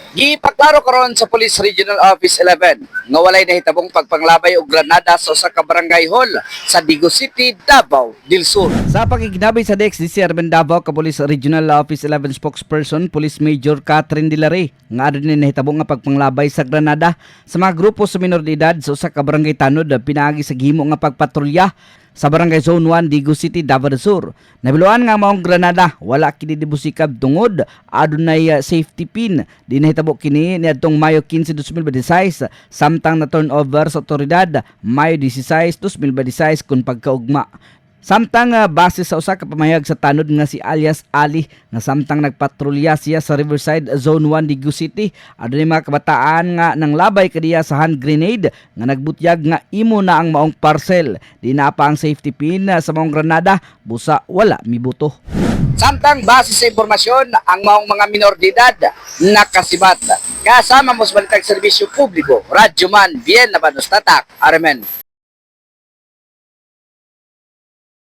Gipaklaro karon sa Police Regional Office 11 nga walay nahitabong pagpanglabay og granada sa usa ka barangay hall sa Digos City, Davao del Sur. Sa pakighinabay sa DXDC Armen Davao ka Police Regional Office 11 spokesperson Police Major Catherine Dilare nga adunay nahitabo nga pagpanglabay sa granada sa mga grupo sa minor de edad sa usa ka barangay tanod pinaagi sa gihimo nga pagpatrolya sa Barangay Zone 1, Digos City, Davao del Sur. Nahibaluan nga maong granada wala kini dibusikab tungod adunay safety pin. Di nahitabo kini niadtong Mayo 15, 2026, samtang na turnover sa otoridad Mayo 16, 2026 kun pagkaugma. Samtang base sa usa ka pamahayag sa tanod nga si alias Ali nga samtang nagpatrolya siya sa Riverside, Zone 1, Digos City, adunay mga kabataan nga nanglabay kaniya sa hand grenade nga nagbutyag nga imo na ang maong parcel. Di na pa ang safety pin sa maong granada, busa wala mibuto. Samtang base sa impormasyon, ang maong mga minor de edad nakasibat. Kasama mo sa Balitang Serbisyo Publiko, Radyoman, Bien Labanos Tatak, Aremen.